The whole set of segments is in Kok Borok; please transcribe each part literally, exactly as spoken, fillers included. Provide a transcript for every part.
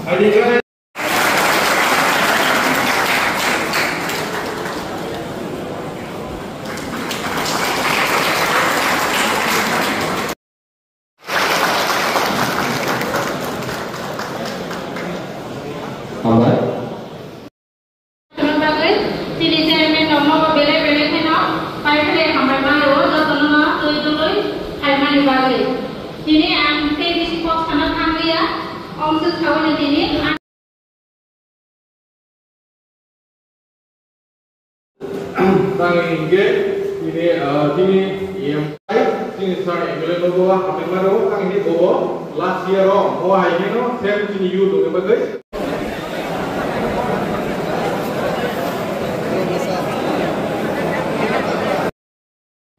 Hambai. Bagwi chini chairman rokno bo belai belai kheno pai philai hambai ma rwo, jotono no twi tului phaimani bagwi. Tini ang tei bisi kok sana thangliya, omswk saui tini ang Tang hinkhe tini, ah, tini E M I, tini sir M L A no bo hambai ma rwo, tang hinkhe bo last year o bo hai kheno same tini youth rokni bagwi.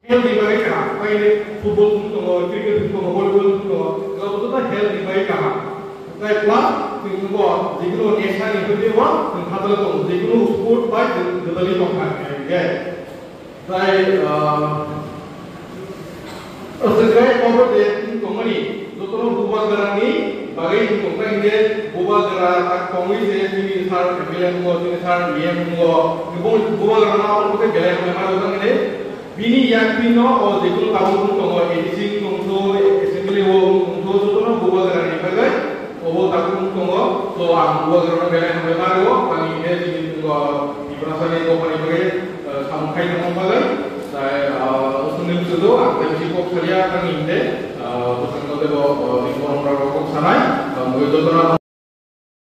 Health ni bagwi kaham. Tei football thung tongo, cricket thung tongo, volleyball thung tongo. Abo joto health ni bagwi kaham. Tei plus chwng bo jikunu nesha ni bagwi bo chwng khatalo tongo. Jikunu sport bai chwng gwdalwi tongkha. Tei, ah, aswk bai kobo je thung tongmani jotono bubagrani bagwi thung tongkha hinkhe bubagra tak tongwi je chini sir M L A wngo, chini sir E M wngo, bubagrano abo khe belai hambai ma rwkha hinkhe. Bini yakni no o jekunu tabuk wng tongo, A D C wng tongtho, assembly o wng tongtho, jotono bubagrani bagwi obo tabuk wng tongo. So, ang bubagrano belai hambai ma rwo, ani hwnwi chini tongo Tiprasani dophani bagwi, eh, samung khai tongma bagwi, tai, eh, usungni bwswdo ang tei bisi kok salia, ani hwnwi, eh, bwswkno teibo, eh, ni borok rok kok sanai, eh, mui jotono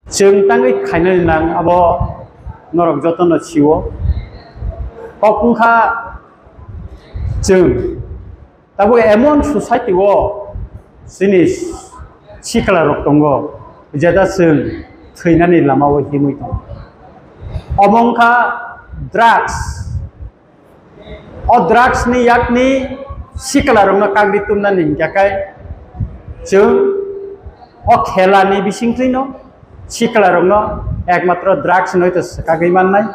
Chwng tangwi khainani nang abo norok jotono sio. Kok wngkha chwng tabuk emon society o chini sikla rok tongo jeta chwng thwinani lama o himwi tongo. Omo wngkha drugs. O drugs ni yakni sikla rokno kagri tumnani hingkha khe chwng o khela ni bisingtwi no sikla rokno ekmatro drugs no to swkagwi mannai.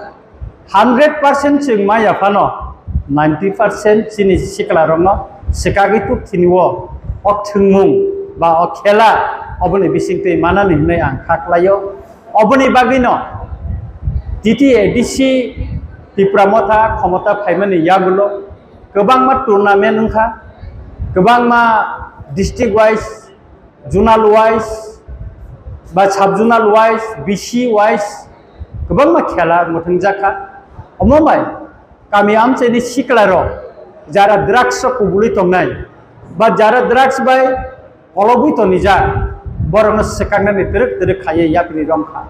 Hundred percent chwng maya phano ninety percent chini sikla rokno swkagwi tuk thini o, o thwngmung ba o khela oboni bisingtwi manani hwnwi ang kha khlaio. Oboni bagwino T T A D C Tipra Motha khomota phaimani yagulo kwbangma tournament wngkha, kwbangma district wise, zonal wise, ba sub zonal wise, B C wise kwbangma khela mwthangjakha. Omo bai kami amchaini sikla rok jara drugs o kubului tongnai ba jara drugs bai kolobwi tonijak, borokno swkaknani twrwk twrwk khaiwi yapri romkha.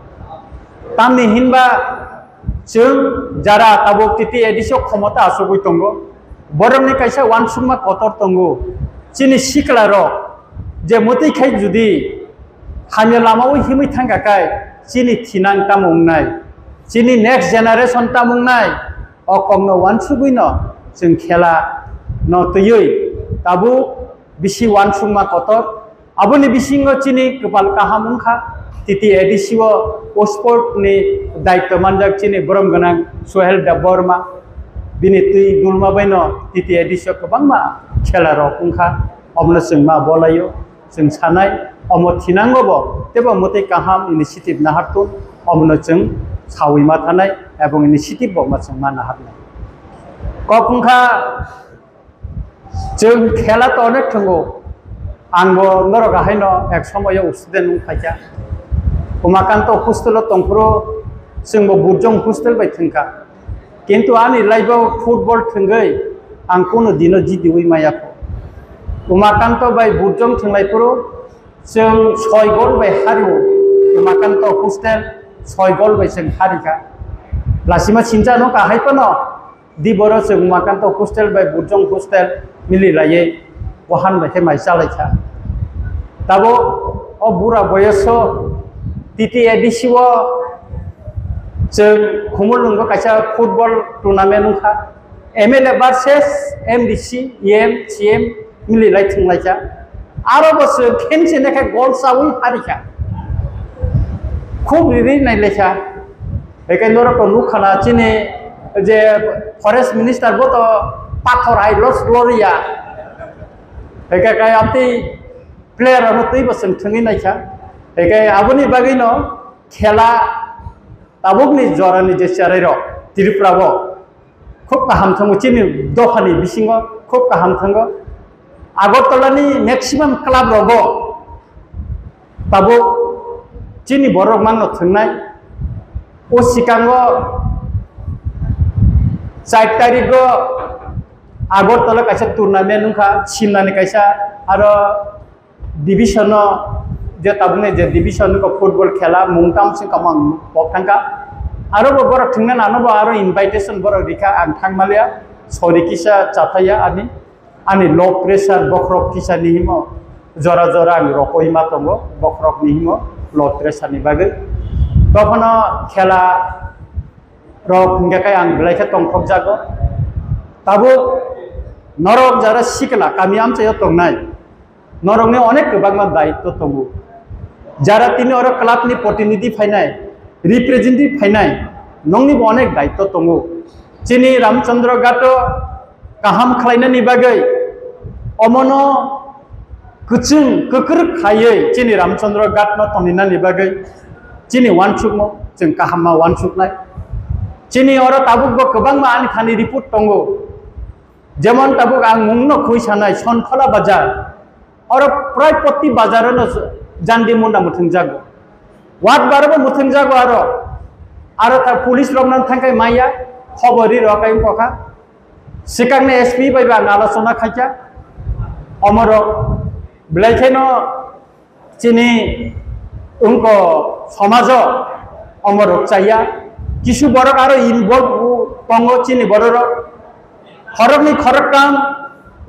Tamni hinba chwng jara tabuk T T A D C o khomota achugwi tongo, borokni kaisa uansukma kotor tongo. Chini sikla rok je mwtwi khai judi hamya lama o himwi thangkha khe chini thinang tamo wngnai, chini next generation tamo wngnai, o kokno uansugwino chwng khela no twiwi tabuk bisi uansukma kotor. Aboni bisingo chini kwpal kaham wngkha, T T A D C o, o sport ni daityo manjak chini borom gwnang Sohel Debbarma, bini twi dulma baino T T A D C o kwbangma khela rok wngkha. Omono chwng ma bolaio, chwng sanai, omo thinango bo, tebo mwtwi kaham initiative nahartun, omono chwng sawi ma thanai, ebong initiative bo ma chwng ma naharnai. Kok wngkha, Chwng khela to onek thwngo. Ang bo norok haino ek somoyo student wng phaikha. Umakanto hostel o tongphuru chwng bo Burjong hostel bai thwngkha. Kintu ani life o football thwngwi ang kuno dino jidiwi maya kho. Umakanto bai Burjong thwnglai phuru chwng soi gol bai hario. Umakanto hostel soi gol bai chwng harikha. Lasima sincha no kahai phano Di boro chwng Umakanto hostel bai Burjong hostel mili laiwi wahan bai khe mai chalaikha. Tabo o bura boyoso T T A D C o chwng Khumulwngo kaisa football tournament wngkha. M L A versus M D C, E M, C M mili lai thwnglaikha. Aro bo chwng khenchene khe gol chaui harikha. Khub riri nailaikha. Haikhai norok to nukha na chini je forest minister bo to pathor hai los loriya. Haikhai kai amtwi player ano twi bo chwng thwngwi naikha. Hingke aboni bagwino khela tabukni jorani je cherairok Tripura o khub kaham thango, chini dophani bisingo khub kaham thango. Agartala ni maximum club rogo tabuk chini borok manno thwngnai. O sikango char tarigo Agartala kaisa tournament wngkha, simnani kaisa aro division o je tabukni je division wngkha football khela mung tam sing kamang pok thangkha. Aro bo borok thwngna nano bo aro invitation borok rikha, ang thangmaliya, sori kisa chathaya ani, ani low pressure bokhorok kisa ni himo jora jora ang rokoi ma tongo bokhorok ni himo low pressure ni bagwi. Tokhno khela rok hingke kai ang belai khe tongthok jago. Tabuk norok jara sikla kami amchaio tongnai, norokni onek kwbangma daitto tongo. Jara tini oro club ni protinidhi phainai, representative phainai, nongni bo onek daitto tongo. Chini Ramchandra Ghato kaham khlainani bagwi omono kwchwng kwkrwk khaiwi chini Ramchandra Ghatno toninani bagwi chini uansukmo chwng kaham ma uansuknai. Chini oro tabukbo kwbangma ani thani report tongo. Jemon tabuk ang mungno khui sanai Sonkhola bazar. Oro prai poti bazar no jandi munda muthung jago. Wat baro bo muthung jago aro. Aro ta police rok nang thangkai maya khobor ri rok ai kokha. Sikang ni S P bai ba nalo sona khaikya. Omoro belai kheno chini wngko somajo omorok chaya, kisu borok aro involve tongo chini bororok, khoroknwi khoroktham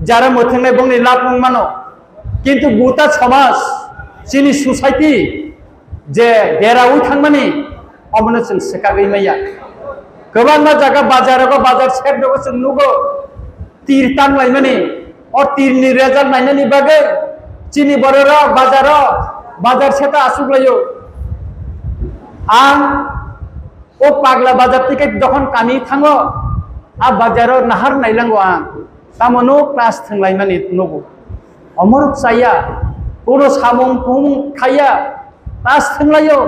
jara mwthwngnai bongni lab wng mano, kintu guta somaj chini society je deraui thangmani omono chwng swkagwi maya. Kwbangma jaga bazarogo bazar sep dogo chwng nugo. Tir tang laimani, o tir ni result nainani bagwi chini bororok bazaro bazar seta asuk laio. Ang o pagla bazar ticket dokhon kami thango, a bazaro nahar nailango ang. Tamo no class thwng laimani nugo. Omorok chaya, kuno samung tumung khaya, class thwng laio.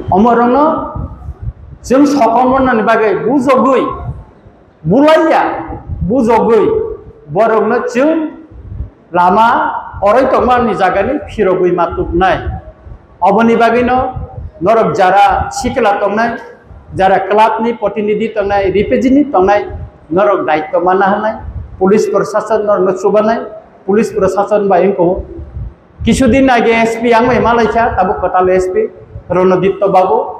Omorokno chwng sokomornani bagwi bujogwi, bulaiya bujogwi borokno chwng lama oroi tongmani jagani phirogwi ma tubnai. Oboni bagwino norok jara sikla tongnai, jara club ni protinidhi tongnai, representative tongnai, norok daitto mana hwnai, police prosason norokno chubanai, police prosason bai wngkho. Kisudin age S P ang bai malaikha, tabuk kwtal S P Ronoditto Babu.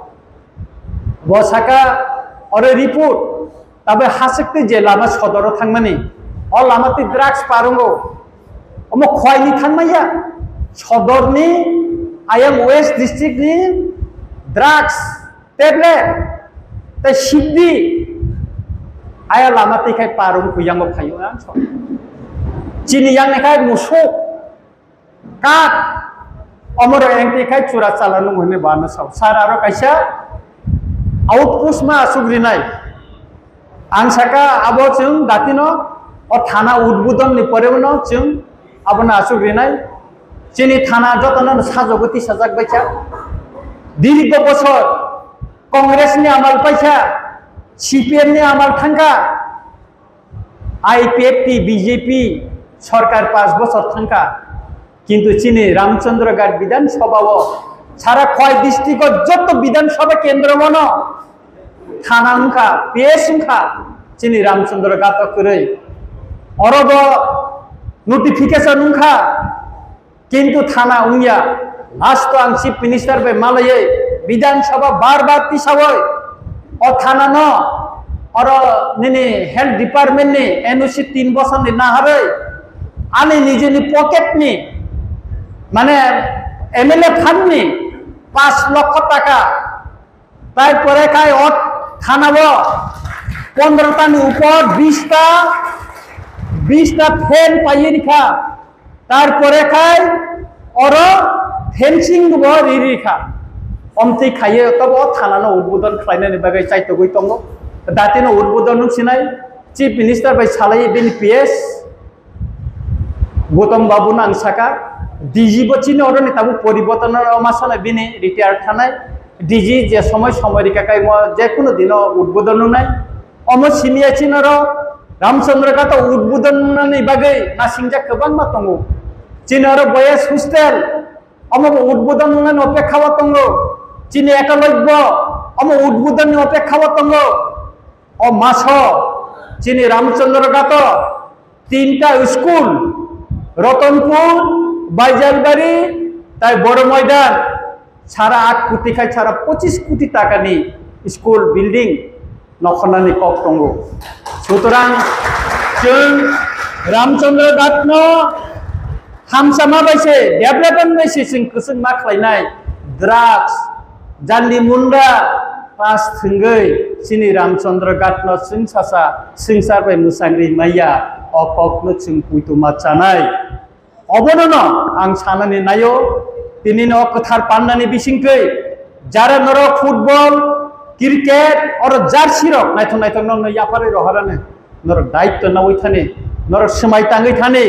Bo saka oro report, tabe hasik twi je lama sodoro thangmani, o lama twi drugs parungo. Omo khwai ni thangmaya, sodor ni, ayang West District ni drugs, tablet, tei siddi, aya lama twi khai parung khuyango phaio ang so. Chini yang khai musuk, Kak, omoro engti khai chura chala nung hwnwi bo ano sao. Sir, aro kaisa outpost ma asuk rinai. Ang saka abo chwng datino o thana udbodon ni pore no chwng abono asuk rinai. Chini thana jotono sajogo tisajak baikha. Dirgo bosor Congress ni amal paikha, C P M ni amal thangkha. I P F T B J P sorkar panch bochor thangkha, kintu chini Ramchandra Ghat Bidhan Sabha o sara Khwai district o joto Bidhan Sabha kendro o no thana wngkha, P S wngkha chini Ramchandra Ghat o kwrwi. Oro bo notification wngkha, Kintu thana wngya, last o ang Chief Minister bai malaiwi Bidhan Sabha bar bar tisawi o thana no oro nini health department ni N O C tin bosor ni naharwi ani nijini pocket ni mane M L A fund ni paanch lokho taka Tai pore khai o thana o pondro ta ni upor bis ta, bis ta fan paiye rikha. Tar pore khai oro fencing bo ri rikha. Omtwi khaiye tobo o thana no udbodon khlainani bagwi chaitogwi tongo. Dati no udbodon nung sinai Chief Minister bai salai bini P S. Gautam Babu no ang saka, D G bo chini oroni tabuk poriborton no ma sano bini retire thanai. D G je somoi somoi rika kai mo je kuno dino udbodon nungnai. Omo simiya chini oro Ramchandra Ghat o udbodon nungnani bagwi nasingjak kwbangma tongo. Chini oro boys hostel, omo bo udbodon nungnani opekha o tongo. Chini ekologbo, omo udbodon ni opekha o tongo. O maso chini Ramchandra Ghat o tinta school, Ratanpur, Baijalbari, tai Boro Moidan, sara aat koti khai sara pochis koti taka ni school building nokhornani kok tongo. Sutorang chwng Ramchandra Ghat no hamsama bai se, development bai se chwng kwchwng ma khlainai. Drugs, jandi munda, pas thwngwi chini Ramchandra Ghat no chwng sasa swngchar bai mwchangri maya, o kok no chwng puituma chanai. Obono no ang sanani naio, tini no kwthar pandani bisingtwi jara norok football, cricket, oro jersey rok naithok naithok no yapharwi rohorani. Norok daitto nawi thani, norok swmai tangwi thani,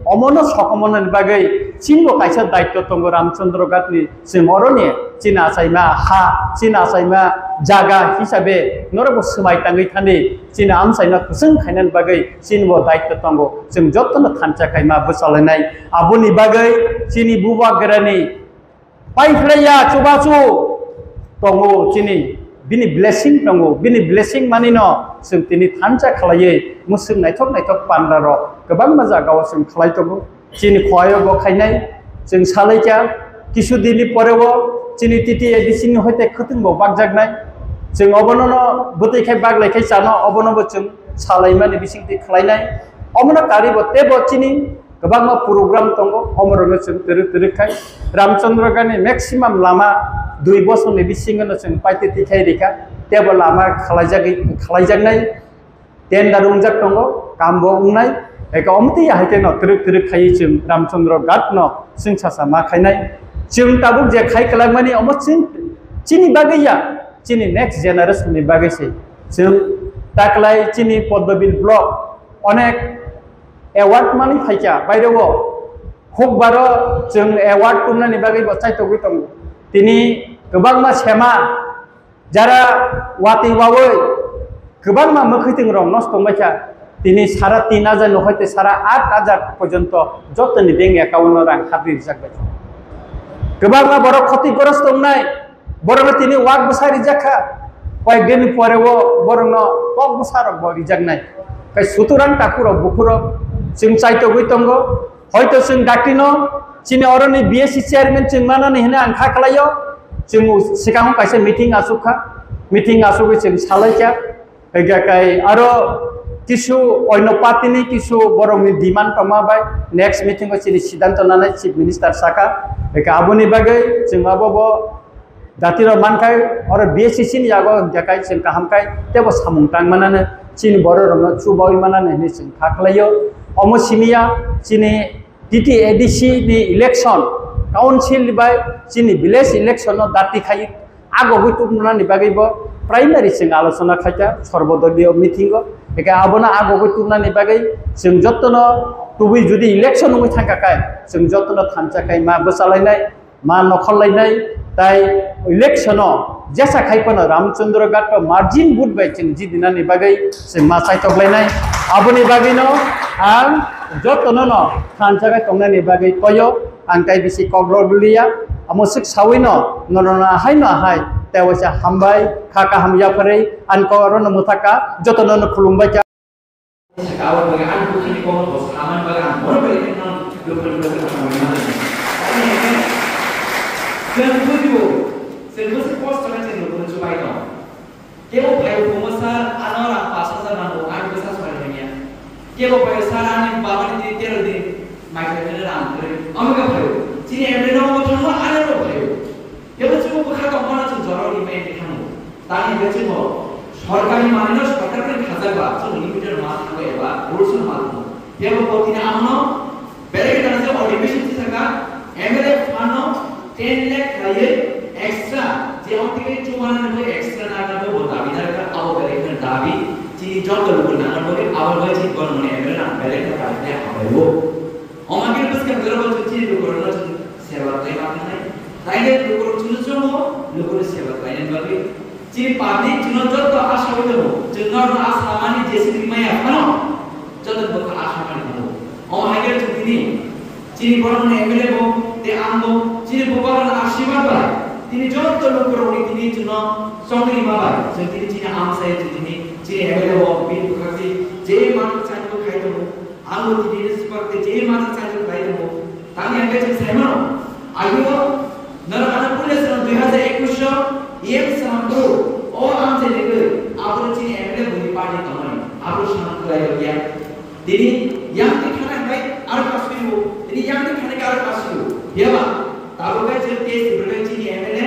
omono sokomornani bagwi chini bo kaisa daitto tongo Ramchandra Ghat ni, chwng oroni chini achaima ha, chini achaima jaga hisabe norok bo swmai tangwi thani, chini amchaima kwchwng khainani bagwi chini bo daitto tongo, chwng jotono thansa khaima bwchalainai. Aboni bagwi chini bubagrani paiphlaiya chubachu tongo chini, bini blessing tongo, bini blessing manino chwng tini thansa khlaiwi mwswk naithok naithok pandra rok kwbangma jaga o chwng khlai tongo. Chini khoyo bo khainai chwng salaikha, kisu dini pore o chini T T A D C ni hoite khwtwng bo bakjaknai. Chwng obono no bwtwi khai baglai khai chano, obono bo chwng salaimani bisingtwi khlainai. Omono karwi bo tebo chini kwbangma program tongo, omorokno chwng twrwk twrwk khai. Ramchandra Ghat ni maximum lama dui bosorni bisingo no chwng paitwi tikhai rikha, tebo lama khwlaijagwi, khwlaijaknai, tender wngjak tongo, kambo wngnai, eka omtwi ya hai kheno twrwk twrwk khaiwi chwng Ramchandra Ghat no chwng sasa ma khainai. Chwng tabuk je khai kwlangmani omo chwng chini bagwi ya, chini next generation ni bagwi se. Chwng taklai chini Poddobil block onek award mani phaikha baireo. Hukbaro chwng award tumnani bagwi bo chaitogwi tongo. Tini kwbangma sema jara watwi wawi kwbangma mwkhwtwng rok nosto wngbaikha. Tini sara tin hajar no hoite sara aat hajar porjonto jotoni bank account o rang khatwi rijak bai. Kwbangma borok khotigrosto wngnai, borokno tini wak bwsa rijak kha, koyek din ni pore o borokno kok bwsa rok bo rijaknai. Kai suturang takhurok bukhurok chwng chaitogwi tongo. Hoito chwng daktino chini oroni B S C chairman chwng manani hwnwi ang kha khlaio. Chwng swkango kaisa meeting achuk kha, meeting achugwi chwng salaikha. Hwnkhe kai aro kisu oino party ni kisu borokni demand tongma bai next meeting o chini siddhanto nanai chief minister saka. Hwnkhe aboni bagwi chwng abo bo Jati rok mankhai, oro B S C C ni yago hwnkhe kai chwng kaham kai tebo samung tang manani, chini borok rokno chubawi manani hinwi chwng kha khlaio. Omo simiya chini T T A D C ni election, council bai chini village election no dati khai agogwi tubunani bagwi bo primary chwng alochona khaikha sorbodoliyo meeting o. Eke abono agogwi tubunani bagwi chwng jotono tubui judi election wngwi thangkha kai chwng jotono thansa khai ma bwchalainai. Ma nokhorlainai, tai election o jesa khai phano Ramchandra Ghat o margin vote bai chwng jidinani bagwi chwng ma chaitoklainai. Aboni bagwino ang jotono no thansa khai tongnani bagwi koyo, ang tai bisi kok rw liya. Amo swk sawi no nono no ahai no ahai tei waisa hambai kha kaham yapharwi ang kok rw no mwthaka jotono no khulumbai kha. Saka o bagwi ang bukhini kokno bo samani bagwi ang bono bagwi kheno dukhan dukhan samani mano. Ani hwnkhe chwng bujibo, chwng bwswk kosto khe chwng nukuni chubai tong. Kebo phaio phungo sir, ano rang pash hajar nango, ani bwsa sori hwnya. Kebo phaio sir, ani babani tini tero din, mai khe rang kwrwi. Omo khe phaio. Chini M L A no omo thango, ano rw phaio. Kebo chwng bwkha tongmano chwng jorao rimani thango. Tani hwnkhe chwng o sorkarni manwino sorkar bai khajak ba chwng ni bidal ma thango eba rules no ma thango. Kebo bo tini amono belai kheno je audio machine si saka M L A fund no ten lakh khlaiwi extra je o tini chuman ni extra na na bo dabi dar ka abo belai kheno dabi chini joto luku na na bo abo bai chini gon mone M L A na belai kheno dabi ya habai bo. Oma khe bwskang Oro chwng chini lukurokno chwng seba khlai ma thangnai. Taile lukurok chwngno chongo, lukurokni seba khlainani bagwi. Chini public chwngno joto asha wi tongo. Chwng norokno ashamani jeswk rimaya phano joto bwkha ashamani tongo. Omo hai khe chwng tini chini borokni M L A bo tei ang bo chini bubagrani asirwad bai tini joto lukurokni tini chwngno chongwi rima bai chwng tini chini amchai chwng tini chini M L A bo bini bwkhak twi je manwi chani bo khai tongo. Ang bo tini swprak tei je manwi chani bo khai tongo. Tamni hwnkhe chwng sai mano. Agio norok ano puila sano dui hazar ekwis o E M sanam bro o amchai legwi aboni chini M L A boni party tongmani abo samung khlai rwkya. Tini yang twi thana hwnkhe aro kasui o, tini yang twi thana hwnkhe aro kasui o. Phiya ba tabuk khe chwng tei sibirwkhe chini M L A,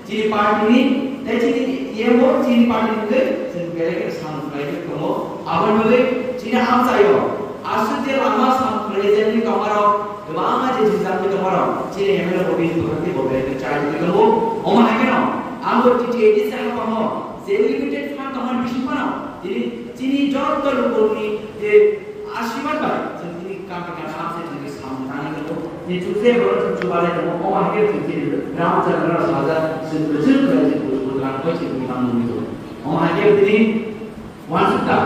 chini party ni, tei chini E M o chini party ni hwnkhe chwng belai kheno samung khlai rwkya tongo. Aboni bagwi chini amchai o aswk je lama samung khlai jakni tongmarok kwbangma je jwngjal tongmarok chini M L A bo bini bwkhak tei bo belai kheno chai rwkya tongo. Omo hai kheno ang bo T T A D C haphang o je limited fund tongmani bising phano tini chini joto lukurokni je asirwad bai chwng tini kami kami hamse chwng tini samung tangwi tongo. Tini chukje borok chwng chubalai tongo, omo hai khe chwng tini gram chakra saja chwng kwchwng khlai chwng kuchuk gram bai chwng tini mang nugwi tongo. Omo hai khe tini wansukha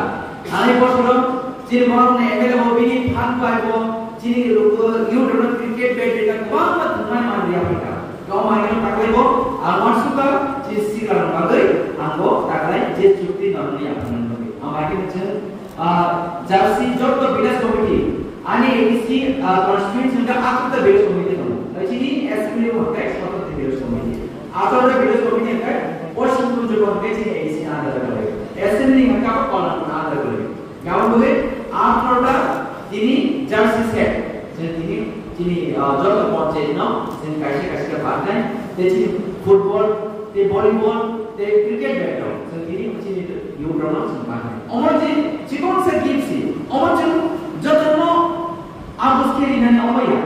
thani bosoro chini borokni M L A bo bini phan bai bo chini luku youth rok cricket bat rwkha kwbangma thwngmani manliya phaikha. Omo hai khe taklai bo ang wansukha chini sikla rok bagwi ang bo taklai je chukti norokni yapharnani bagwi. Omo hai khe chwng Ah, jersey joto village committee, ani A D C, ah, constituency hwnkhe atharo ta village committee tongo. Tei chini assembly bo hwnkhe sotor ta village committee. Atharo ta village committee hwnkhe Poschim Kunjungo hwnkhe chini A D C ni under o gorio. Assembly hwnkhe abo Kalanpur under o gorio. Gabon bwlwi atharo ta tini jersey set. Je tini, chini, ah, joto panchayat no, chini kaisa kaisa khe barnai. Tei chini football, tei volleyball, tei cricket bat rok. Chwng tini chini youth rok no chwng barnai. Omo je chikon sa gift si. Omo chwng jotono abus khe rinani omo ya.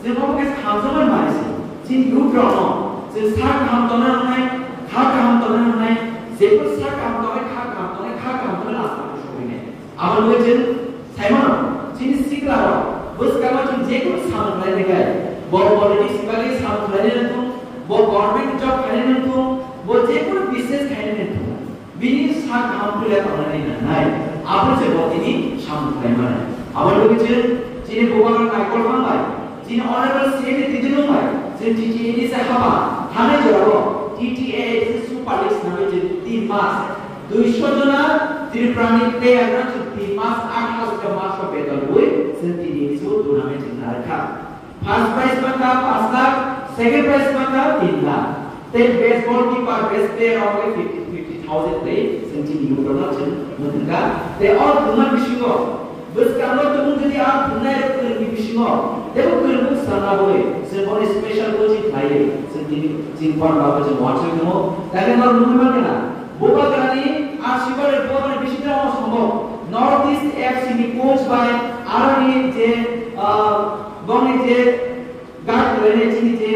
Chwng omo khe hamjakmani manwi si. Chini youth rok no chwng sak kaham tongna nangnai, kha kaham tongna nangnai, jephru sak kaham tongnai, kha kaham tongnai, kha kaham tongnai last o sogwi nai. Abo wngwi chwng sai mano, chini sikla rok bwskango chwng je kunu samung khlai nai khe, bo politics ni bagwi samung khlai nai thung, bo government job khlai nai thung, bo je kunu business khlai nai thung. Bini sak kaham puila tongnani nangnai, abo se bo tini samung khlai mano. Abo wngwi chwng chini bubagra naikol hambai, chini honorable C M ni twi dwlung bai, chwng T T A D C haba thanai jorao T T A D C Super League swnamwi chwng tin mas duiso jona Tripura ni player no chwng tin mas atharo ta maso beton rwi chwng tini su tournament chwng narwkha. First prize mankha panch lakh, second prize mankha tin lakh. Tei best goalkeeper, best player rok khe fifty, fifty thousand tei chwng chini youth rok no chwng mwthangkha. Tei o thwngmani bisingo bwskango tongmung tini a thwngnai rok kwrwngni bisingo teibo kwrwngmung swrwngna bagwi chwng bono special coaching khlaiwi chwng tini chini borok bagwi chwng uansuk tongo. Tei norok nugwi mankha na, bubagrani asirwad bai bubagrani bisingtwi omo sombok. North East F C ni coach bai aroni je, ah, bongni je guard khlainai chini je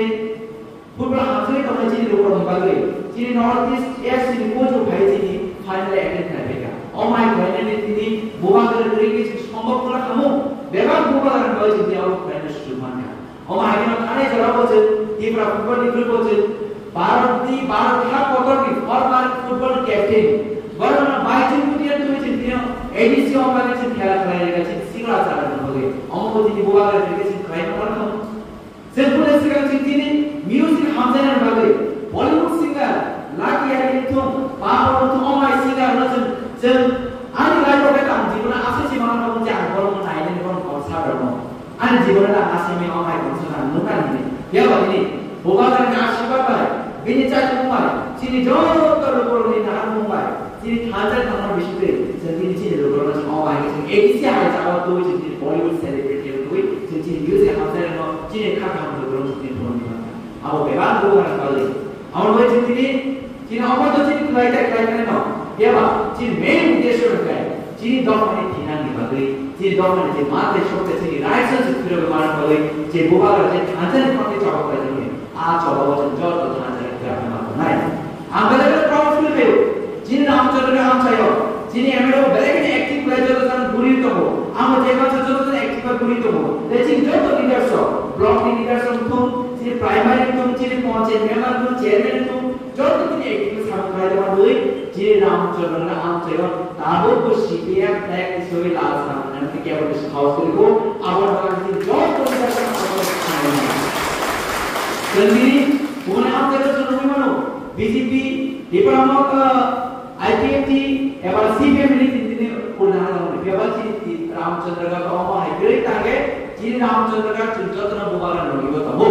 football hamjaknai tongnai chini lukurokni bagwi chini North East F C ni coach bo phai chini final attend khlai phaikha. O mai khlainani tini bubagra kwrwi khe chini sombok wngna khamu, bebak bubagrani bagwi chini abo khlaina sujuk mankha. Omo hai kheno thani jorao bo chwng Tipra football ni group bo chwng Bharat ni, Bharat ha kotor ni former football captain borokno Baijung Bhutia twi chwng tini A D C o bagwi chwng khela khlai rega chini sikla chara rwna bagwi. Omo bo tini bubagra rega chwng khlai ma kha. Chwng bole sikang chwng tini music hamjaknani bagwi Bollywood singer Lucky Aryan thung, Papa thung, omo hai singer no chwng, chwng ani life o khe tang jibon aswk se mano kha je ang borokno nainani borokno kok sa rwno. Ani jibon o tang aswk mano hai tong swnam nukha nini. Phiya ba tini bubagrani asirwad bai, bini chachimung bai, chini joto lukurokni naharmung bai, chini thansa tongma bisingtwi chwng tini chini lukurokno chwng omo hai khe chwng A D C hai jagao twi chwng tini Bollywood celebrity rok twi chwng chini music hamjaknai no chini kha kaham lukurok chwng tini phunukna. Abo bebak bubagrani bagwi. Abo bai chwng tini, chini omo to chini khlai ta khlai ta no. Phiya ba chini main uddesho hwnkhe chini dophani thinangni bagwi, chini dophani je ma tei sok tei chini rights no chwng phirogwi manna bagwi je bubagra je thansa ni phang tei choba khlai tongmani. A choba o chwng joto thansa ni phirogwi ma tongnai. Ang belai belai proud feel khlaio. Chini Ramchandra ni amchaio chini M L A bo belai kheno active khlai joto jani guri tongo. Amo je mansa joto jani active Kuri tongo. Tei chini joto leaders rok, block ni leaders rok wngthung, chini primary wngthung, chini panchayat member wngthung, chairman wngthung, joto chini activity samung khlai tongma bagwi chini Ramchandra no amchaio tabukbo C P M flag tisogwi lal samung nang khe kebo ni saos kwrwi kho, abo no chini joto leaders rok no khlai mano. Chwng tini bumani amchaio chwng nugwi mano, B J P, Tipra Motha, I P F T eba C P M ni tini tini purna hana hwnwi bebak chini ti Ramchandra ga omo hai kwrwi tangkhe chini Ramchandra ga chwng jotono bubagra nugwi bo tongo.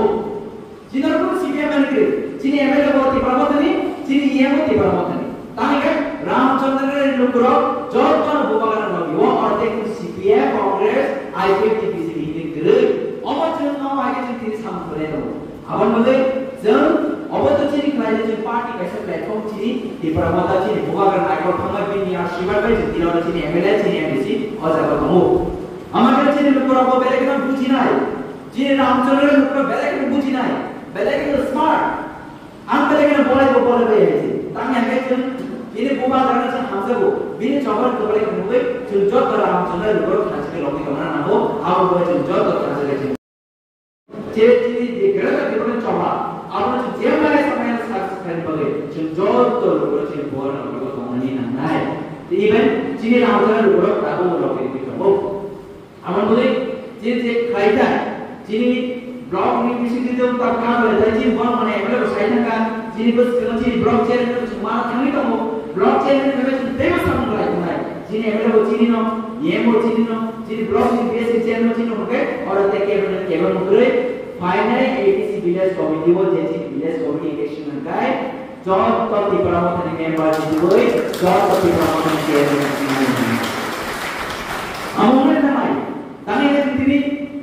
Chini oro C P M ani kwrwi, chini M L A bo Tipra Motha ni, chini E M bo Tipra Motha ni. Tangkhe Ramchandra ga ni lukurok jotono bubagra nugwi o orthe C P M, Congress, I P F T, B J P ni kwrwi. Omo chwng omo hai khe chwng tini samung kwrwi tongo. Aboni bagwi chwng obo to chini khlai je chwng party kaisa platform chini Tipra Motha chini bubagra naikol thangma bini ashirwad bai chwng tini oro chini M L A chini M D C o jaga tongo. Ama khe chini lukurok bo belai kheno bujinai, chini Ramchandra lukurok belai kheno bujinai, belai kheno smart. Ang belai kheno bolai bo bolai bai hai se. Tang ya khe chwng bini bubagra no chwng hamjago, bini choba no kwplai khwnwi chwng joto Ramchandra lukurok thansa khe lobwi tongna nango, abo bai chwng joto thansa khe chwng Je chini je Greater Tipraland choba, abono chwng je maya samaya success khlaina bagwi chwng joto lukurok chini bubagra nugwi bo tongmani nangnai. Even chini Ramchandra lukurok tabuk rok ringwi tongo. Aboni bagwi chini je khlai thai, chini block ni bisingtwi tei tabuk kha belai thai chini borok mane M L A bo sai thangkha, chini bwskango chini block chairman chwng ma thangwi tongo, block chairman ni bagwi chwng teibo samung khlai tongnai. Chini M L A bo chini no, E M bo chini no, chini block ni B S C chairman chini hwnkhe oro tei cabinet kebo mwkhwrwi phainai A D C village committee o je chini village committee election hwnkhe joto Tipra Mothani member chini bai joto Tipra Mothani chairman chini. Amo hwnwi thangnai, tangwi chini,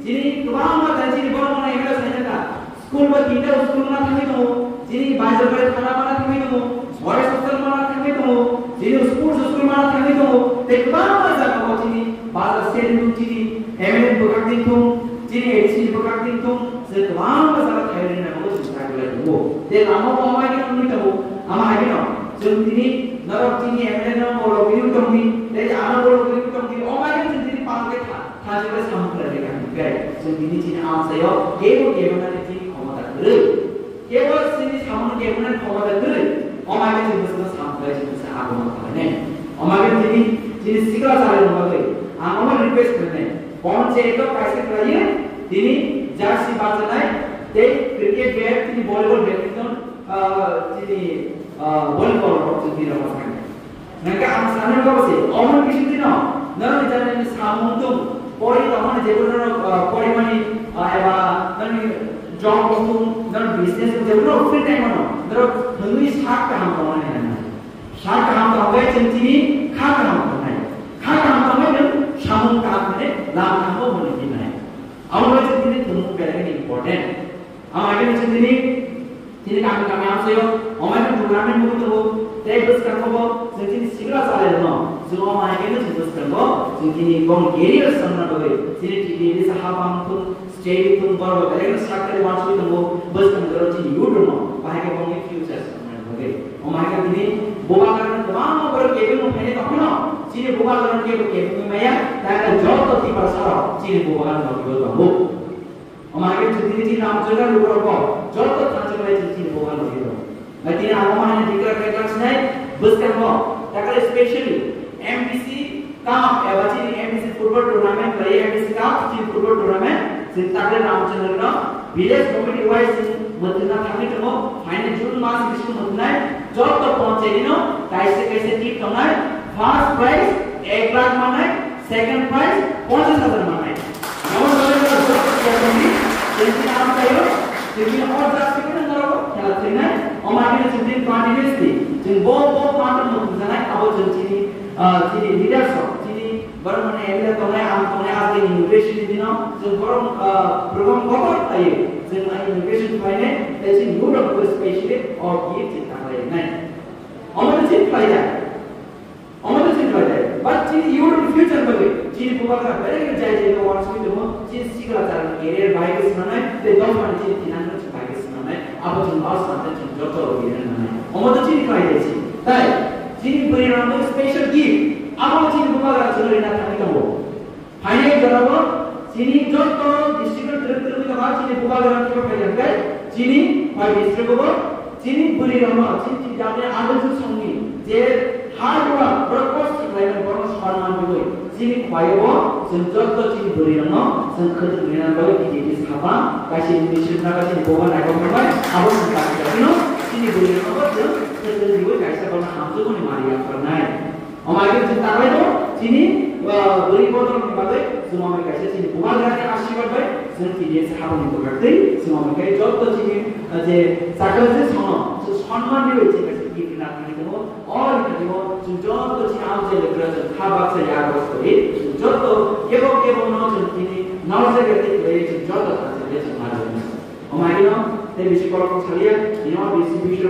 chini kwbangma tei chini borok mano M L A sai thangkha. School bo tinta school ma thangwi tongo, chini Baijarbaria thana ma thangwi tongo, boys hostel ma thangwi tongo, chini sports school ma thangwi tongo, tei kwbangma jaga o chini bazar stadium chini M L A bwkhak twi thung, chini A D C bwkhak twi thung, se kwbangma jaga thaiwi rwna bagwi chwng chai tongo. Tei lama o ma khe wngwi tongo, ama hai kheno chwng tini norok chini M L A no bo lobwi tongdi, tei ano bo lobwi tongdi, o ma khe chwng tini palke tha. Thansa khe samung khlai khe kaham khe, chwng tini chini amchaio kebo kebo nani chini khomota kwrwi. Kebo chini samung kebo nani khomota kwrwi. O mai khe chwng bwswkno samung khlai chwng bwsa agama khlainai. O mai khe chini, chini sikla chari rok bagwi ang omo request khlainai. Ponchayat o kaisa khlaiwi tini jersey bachanai tei cricket bat tini volleyball badminton, ah, tini, ah, volleyball rok chwng tini rok bachanai. Nangkhe ang sanani kok se, omo ni bising tino, norok ni jani ni samung tung, pori tongmani jebo norok, ah, porimani, ah, eba norok ni job tung, norok business tung, jebo norok free time ano, norok thwngwi sak kaham tongmani nangna. Sak kaham tongbai chwng tini kha kaham tongnai. Kha kaham tongbai nwng samung kaham hwnwi lam kaham bo hwnwi hinai. Abo bai chwng tini thwngmung belai kheno important. Ama khe nang tini, tini kami kami amchaio, omo khe tournament bo tongo, tei bwskango bo chwng tini sikla chalairokno, chwng omo hai khe chwng bwskango, chwng tini bong career songna bagwi, chini T T A ni sa habang thung, state thung, borok belai kheno sakari wansugwi tongo, bwskang jorao chini youth rokno, bahai khe bongni future songna bagwi. Omo hai khe tini bubagra kwbangma borok kebengno phainai tongphano, chini bubagra kebo kebengwi maya, tei joto Tiprasarok chini bubagra no tongo. Omo hai khe chwng tini chini Ramchandra lukurokbo joto thansa khlai chwng chini bubagra nugwi tongo. Bai tini ang omo hai declare khlai sinai bwskango takle specially M D C Cup eba chini M D C football tournament bai M D C Cup chini football tournament chwng takle Ramchandra no village committee wise chwng mwthangna thangwi tongo. Phainai June mas bisingo mwthangnai joto panchayat no kaisa kaisa team tongnai. First prize ek lakh mannai, second prize ponchash hajar mannai. Jemon dole dole joto chairman ni, chini amchaio, chini order sibini norok khela thwinai, omo hai khe chini candidates ni, chini bo bo party no thwngjaknai, abo chini, ah, chini leaders rok, chini borok mane M L A tongnai, ang tongnai, abo inauguration ni dino, chini borok, ah, program kotor khlaiwi, chini inauguration khlainai, tei chini youth rok specially o gift chini taklai nai. Omo chini khlai ya. Omo to chini bai dai, but chini youth ni future bagwi, chini bubagra belai khe jai jai no wansugwi tongo, chini sikla chara career bai khe swnamnai, tei dophani chini thinangno chini bai khe swnamnai, abo chwng bal swnamnai, chwng joto rok rina nangnai. Omo to chini khlai dai si. Tai chini bwrwi rokno special gift, abo chini bubagra chwng rina thangwi tongo. Phainai jorao Chini joto district o twrwk twrwk wngkha chini bubagra kebo khaiyang khe chini phai district o bo chini bwrwi rokno chini chini jati agujwk songni je hard work borok kosto khlaimani borokno sonman rwwi chini khwlaiyo bo chwng joto chini bwrwi rokno chwng khwtwk rwna bagwi T T F ni sapa kaisa initiative nangkha chini bubagra naikok thangbai abo chwng kaisa chini bwrwi rokno bo chwng khwtwk rwwi kaisa borokno hamjakmani mari yapharnai. Omo hai khe chwng ta khlai do, chini, ah, bwrwi bodolni bagwi chwng omo hai kaisa chini bubagrani asirwad bai chwng tini sabo ni bwkha twi chwng omo hai khe joto chini, ah, je chakra je sono chwng sonman rwi chwng kaisa gift rwna thangwi tongo. O rwngthoma chwng joto chini abo je lekra chwng kha baksa ya rw sori chwng joto kebo kebo no chwng tini nalsa gati khlai chwng joto thangsa khe chwng ma rwna. Omo hai no tei bisi kolok thang saliya, tini o bisi bisi